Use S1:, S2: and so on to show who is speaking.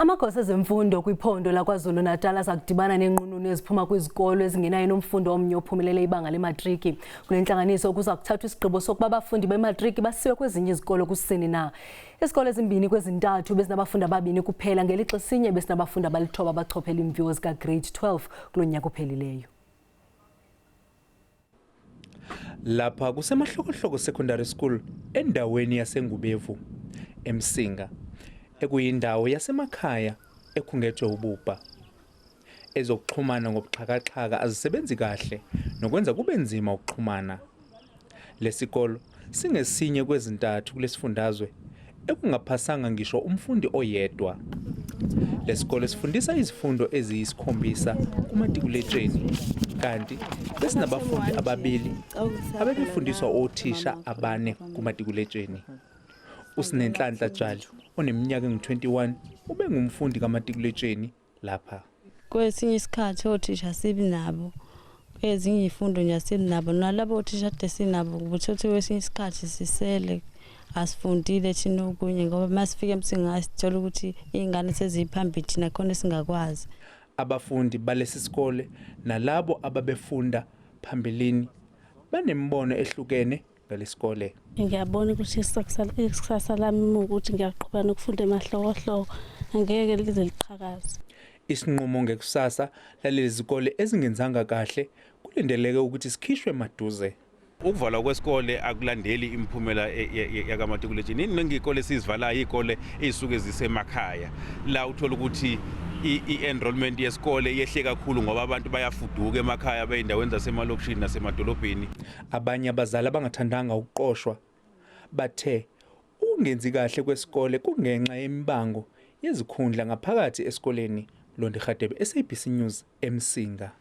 S1: Amagosa ezemfundo kwiphondo laKwaZulu-Natal aza kudibana neenqununu eziphuma kwizikolo ezingenayo nomfundi omnye ophumelele ibanga lematriki. Kule ntlanganiso kuza kuthathwa isigqibo sokuba abafundi bematriki basiwe kwezinye izikolo kusini na. Izikolo ezimbini kwezintathu bezinabafundi ababini kuphela, ngelixa esinye besinabafundi abalithoba abachophela iimviwo zikaGrade 12 kulo nyaka uphelileyo.
S2: Lapha kuseMahlokohloko Secondary School endaweni yaseNgubevu eMsinga, ekuyindawo yasemakhaya ekhungethwe ububha. Ezokuxhumana ngobuxhakaxhaka azisebenzi kahle nokwenza kube nzima ukuxhumana. Lesikolo singesinye kwezintathu kulesifundazwe ekungaphasanga ngisho umfundi oyedwa. Lesikole sifundisa izifundo eziyisikhombisa kumatikuletsheni kanti besinabafundi ababili abebefundiswa othisha abane kumatikuletsheni. USinenhlanhla Jali oneminyaka engu-21 ubengumfundi kamatikuletsheni lapha.
S3: Kwesinye isikhathi othisha sibi nabo, kwezinye iy'fundo nje asibi nabo, nalabo othisha kade sinabo kuthathe kwesinye isikhathi sisele asifundile thina okunye, ngoba uma sifika eMsinga sithola ukuthi iy'ngane seziphambili, thina khona singakwazi.
S2: Abafundi balesi sikole nalabo ababefunda phambilini banemibono ehlukene ngalesikole.
S4: Ngiyabona ukuthi ikusasa lami ukuthi ngiyaqhubeka nokufunda eMahlokohloko, angeke lize liqhakaze.
S2: Isinqumo ngekusasa lalezi zikole ezingenzanga kahle kulindeleke ukuthi sikhishwe maduze.
S5: Ukuvalwa kwesikole akulandeli imiphumela yakamatikuletsheni. Iningi iy'kole esizivalayo iy'kole ey'suke zisemakhaya, la uthola ukuthi i-enrollment yesikole yehle kakhulu ngoba abantu bayafuduka emakhaya bey'ndaweni zasemalokishini nasemadolobheni.
S2: Abanye abazali abangathandanga ukuqoshwa bathe ukungenzi kahle kwesikole kungenxa yemibango yezikhundla ngaphakathi esikoleni. Londi Hadebe, SABC News, eMsinga.